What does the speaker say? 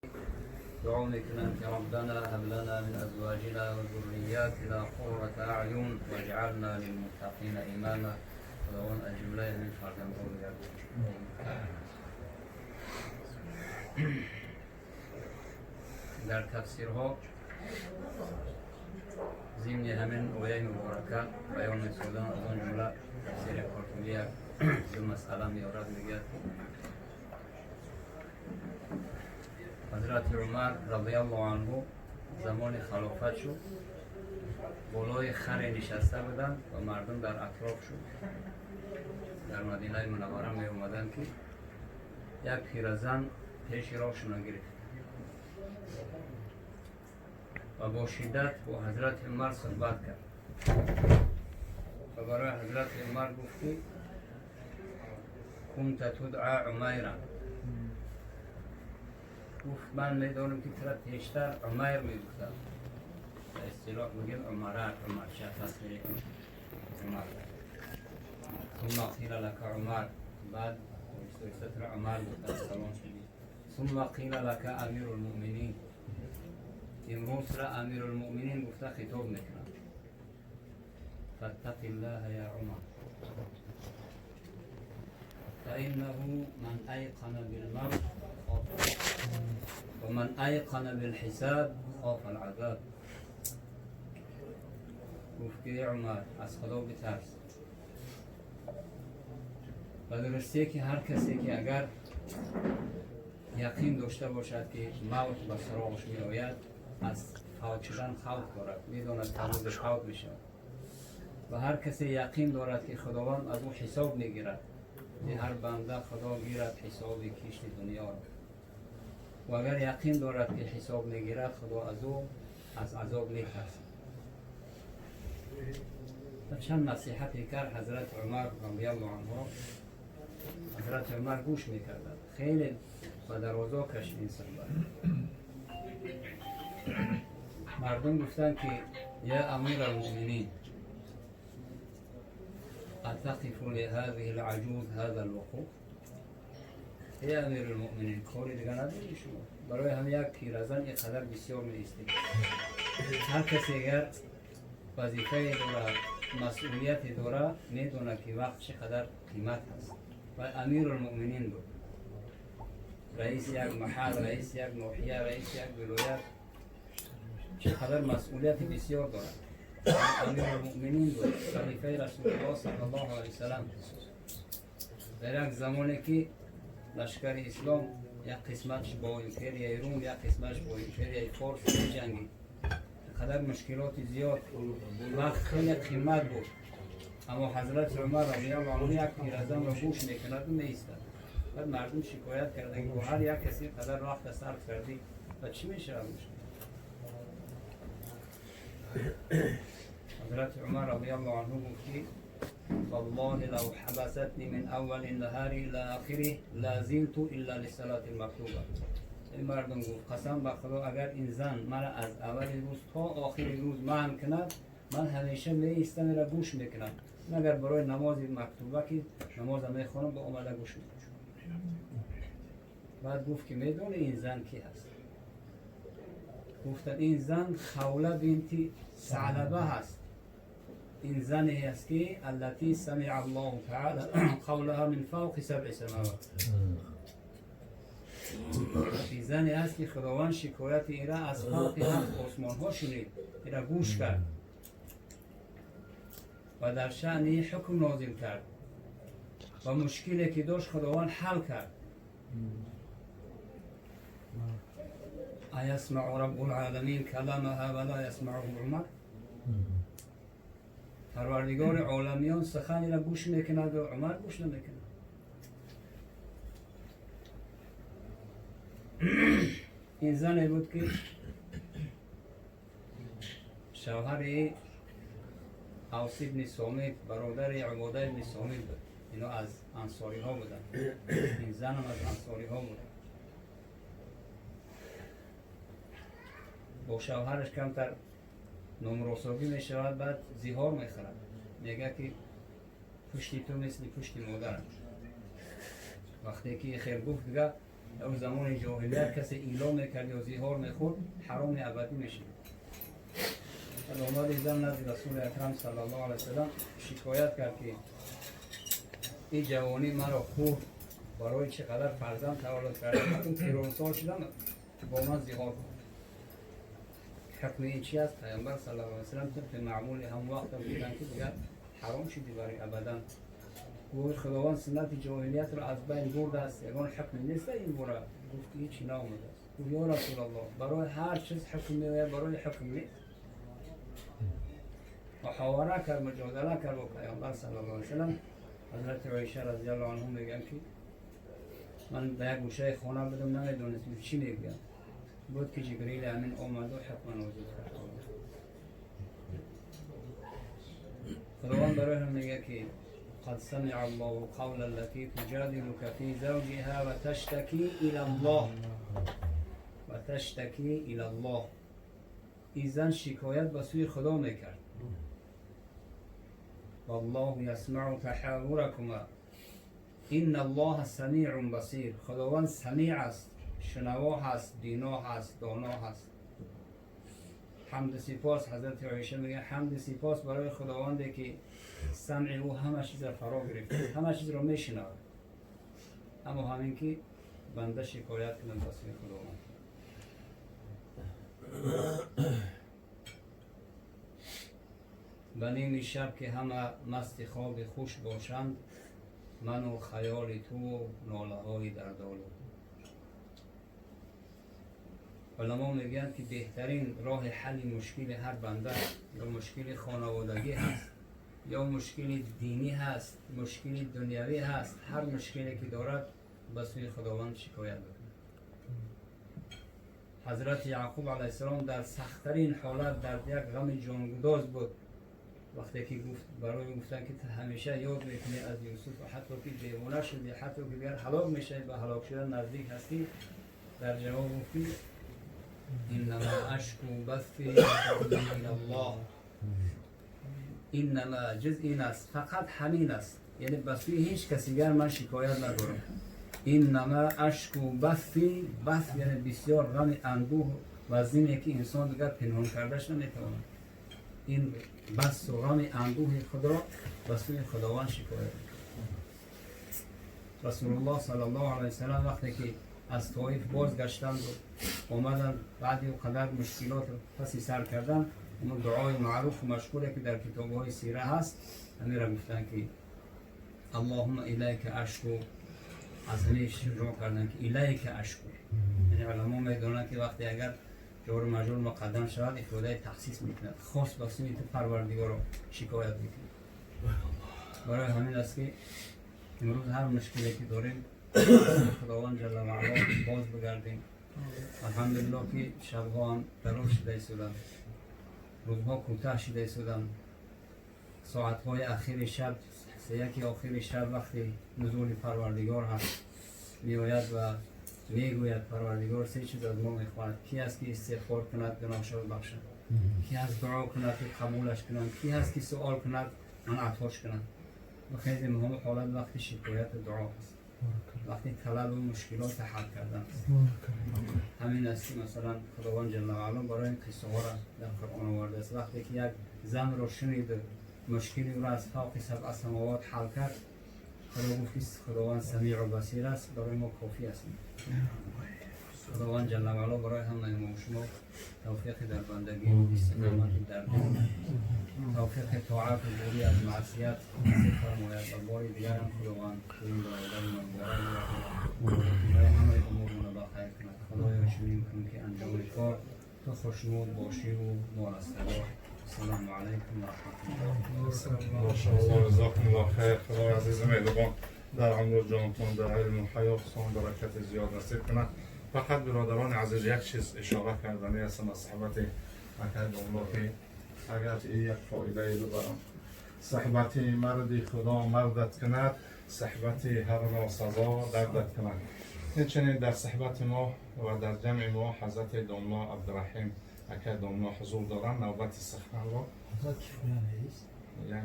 Дуо мекунам ки ربنا هب لنا من ازواجنا وذرياتنا قرة اعین واجعلنا للمتقین اماما. Худованд аз ҷумлаи ҳамин фарзандҳо бигардонад. Дар тафсирҳо зимни ҳамин ояи муборака баён месозанд. Аз он ҷумла тафсири Қуртубӣ як ду масъала меорад, мегӯяд: Ҳазрати Умар радиаллоҳу анҳу замони халофат шуд, болои харе нишаста буданд ва мардум дар атроф шуд. Дар Мадинаи Мунаввара меомаданд, ки як пиразан пеши роҳшона гирифт ва бо шиддат бо Ҳазрати Умар суҳбат кард ва барои Ҳазрати Умар гуфт, ки كنت تدعى عميرا. Гуфт: ман медонам, ки тура пештар Умайр мегуфтам, ба истилоҳ мегӯем Умарак, Умарча, тасвири Умар. ثم قيل لك عمر. بعد оҳиста тура Умар гуфтам, салом шудӣ. ثم قيل لك أمير المؤمنين. Имрӯз тура Амирулмуъминин гуфта хитоб мекунам. فاتق الله يا عمر، فإنه من أيقن بالموت خاف، ومن أيقن بالحساب خاف العذاب. Гуфт ки Умар, аз Худо битарс. Ба дурустие ки ҳар касе ки агар яқин дошта бошад, ки мавт ба суроғаш меояд, аз фавт шудан хавф дорад, медонад, ки рӯзи фавт мешавад. Ва ҳар касе яқин дорад, ки Худованд аз ӯ ҳисоб мегирад, ҳар банда Худо гирад ҳисоби кишти дунёро, ва агар яқин дорад, ки ҳисоб мегирад Худо аз ӯ, аз азоб метарсад. Ва чанд насиҳате кард Ҳазрати Умар радиаллоҳу анҳу. Ҳазрати Умар гӯш мекардад. Хеле ба дарозо кашид ин суҳбат. Мардум гуфтанд, ки يا أمير المؤمنين، أتقف لهذه العجوز هذا الوقوف؟ эй Амирулмуъминин, кори дига надорӣ шумо, барои ҳам як пиразан инқадар бисёр меистед? Ҳар касе агар вазифае дорад, масъулияте дорад, медонад, ки вақт чӣ қадар қимат ҳаст. Ва Амирулмуъминин буд, раиси як маҳал, раиси як ноҳия, раиси як вилоят, чӣ қадар масъулияти бисёр дорад. Амирулмуъминин буд, халифаи Расулуллоҳ саллаллоҳу алайҳи васалам, дар як замоне ки лашкари ислом як қисматш бо империяи Рум, як қисматш бо империяи Форс меҷангид, қадар мушкилоти зиёд, вақт хеле қимат буд. Аммо Ҳазрати Умар радиаллоҳу анҳу як пиразанро гӯш мекунаду меистад. Баъд мардум шикоят карданд, ки бо ҳар як каси қадар вақта сарф кардӣ ва чӣ мешавад мушкил? Ҳазрати Умар радиаллоҳу анҳу гуфт, ки والله لو حبستني من أول النهار إلى آخره لا زلت إلا للصلاة المكتوبة. Ин мардум, гуфт, қасам ба Худо, агар ин зан мара аз аввали рӯз то охири рӯз манъ кунад, ман ҳамеша меистам, ира гӯш мекунам, магар барои намози мактуба, ки намоза мехонам, ба омада гӯш мекунам. Баъд гуфт, ки медони ин зан ки ҳаст? Гуфтанд: ин зан Хавла бинти Саълаба ҳаст. Ин зане аст, ки التي سمع الله تعالى قولها من فوق سبع سماوات. Ин зане аст, ки Худованд шикояти ира аз фавқи ҳафт осмонҳо шунид, ира гӯш кард ва дар шаъни ҳукм нозил кард ва мушкиле ки дошт, Худованд ҳал кард. أيسمع رب العالمين كلامها ولا يسمعه عمر؟ Парвардигори оламиён суханеро гӯш мекунад ва Умар гӯш намекунад? Ин зане буд, ки шавҳари Авс ибни Сомит, бародари Убода ибни Сомит буд. Ино аз ансориҳо буданд. Ин занам аз ансориҳо буд. Бо шавҳараш камтар номуросогӣ мешавад, баъд зиҳор мехӯрад, мегӯяд, ки пушти ту мисли пушти модарам. Вақте ки хел гуфт, дига در زمان جاهلیت کسی ایلا میکرد یا زهار میخورد حرام ابدی میشد. آمد زن نزد رسول اکرم صلی الله علیه وسلم شکایت کرد که این جوانی مرا خورد، برای چقدر فرزند تولد کرده، اون پیرانسال شدم با من زهار خورد. حکم این چی است؟ پیامبر صلی الله علیه وسلم طبق معمول هم وقت بودن که دیگر حرام شدی برای ابدا. گفت خداوند سنت جاهلیت را از بین برده است، یگان حکم نیست این بوره. گفت هیچی نامده است. گفت یا رسول الله برای هر چیز حکم میآید، برای حکم نیست. محاوره کرد، مجادله کرد با پیامبر صلی الله علیه وسلم. حضرت عایشه رضی الله عنها میگن که من به یک گوشه خانه بودم، نمیدونستم چی میگم، بود که جبرئیل امین آمد و حکم نازل کرد. خداوند برای هم میگه که قد سمع الله قول التي تجادلك في زوجها وتشتكي الى الله وتشتكي الى الله. این شکایت به سوی خدا میکرد. والله یسمع تحاورکما ان الله سمیع بصیر. خداوند سمیع است، شنوا هست، بینا هست، دانا هست. حمد سپاس، حضرت عایشه میگه حمد سپاس برای خداوندی که سمع او همه چیز را فرا گرفت، همه چیز را میشنود، اما همین که بنده شکایت کنه به سوی خداوند. به نیم شب که همه مست خواب خوش باشند، من و خیال تو و ناله های دردآلود. علما میگن که بهترین راه حل مشکل هر بنده یا مشکل خانوادگی هست یا مشکل دینی هست، مشکل دنیوی هست، هر مشکلی که دارد به سوی خداوند شکایت بکنه. حضرت یعقوب علیه السلام در سختترین حالت، در یک غم جانگداز بود، وقتی که گفت برای گفتن که همیشه یاد میکنی از یوسف و حتی که دیوانه شدی، حتی که دیگر هلاک میشی، به هلاک شدن نزدیک هستی، در جواب گفتی انما اشکو بثی الی الله. انما جز این است، فقط همین است، یعنی به سوی هیچ کسی دیگر من شکایت ندارم. انما اشکو بثی، بث یعنی بسیار غم اندوه و زینی که انسان دیگر پنهان کردش نمیتواند. این بس و غم اندوه خود را به سوی خداوند شکایت می‌کند. رسول الله صلی الله علیه وسلم وقتی که از طائف بازگشتند و آمدند، بعد قدر مشکلات پسی سر کردن، اون دعای معروف و مشهوره که در کتاب‌های سیره هست، همین را گفتن که اللهم الیک اشکو. از همین شروع کردن که الیک اشکو، یعنی علما میدونن که وقتی اگر جار و مجرور مقدم شود افاده تخصیص میکند، خاص به سوی تو پروردگار را شکایت میکند. برای همین است که امروز هر مشکلی که داریم خداوند جل و علا باز بگردیم. الحمدلله که شبها هم دراز شده ایستادن، روزها کوتاه شده ایستادن، ساعتهای اخیر شب، سه آخر شب وقتی نزول پروردگار هست میآید و میگوید پروردگار سه چیز از ما میخواهد: کی هست که استغفار کند گناهش را ببخشد، کی هست دعا کند که قبولش کنند، کی هست که سوال کند من عطاش کنند. و خیلی مهم حالت وقتی شکایت دعا هست، وقتی طلب و مشکلات حل کردن است. همین است که مثلا خداوند جل و علا برای این قصه ها را در قرآن آورده است. وقتی که یک زن را شنید مشکلی را از فوق سبع سماوات حل کرد، خدا گفت که خداوند سمیع و بصیر است، برای ما کافی است. خداوند جل و علا برای همه ما و شما توفیق در بندگی، استقامت در دین، توفیق طاعت و دوری از معصیت نصیب فرماید. و بار دیگر هم خداوند این برادر مبارک برای همه امورمان را خیر کند. خدایا چنین کن که انجام کار تو خوشنود باشی و ما رستگار. السلام علیکم و رحمت الله. ماشاءالله، جزاکم الله خیر. خدای عزیز مهربان در عمر جانتون، در علم و حیاتتون برکت زیاد نصیب کند. فقط برادران عزیز یک چیز اشاره کردنی هستم از صحبت اکد الله که اگر یک فایده ببرم، صحبت مرد خدا مردت کند، صحبت هر ناسزا دردت کند. اینچنین در صحبت ما و در جمع ما حضرت داملا عبدالرحیم اکد داملا حضور دارند. نوبت سخن را حضرت کیفایه نیست. یک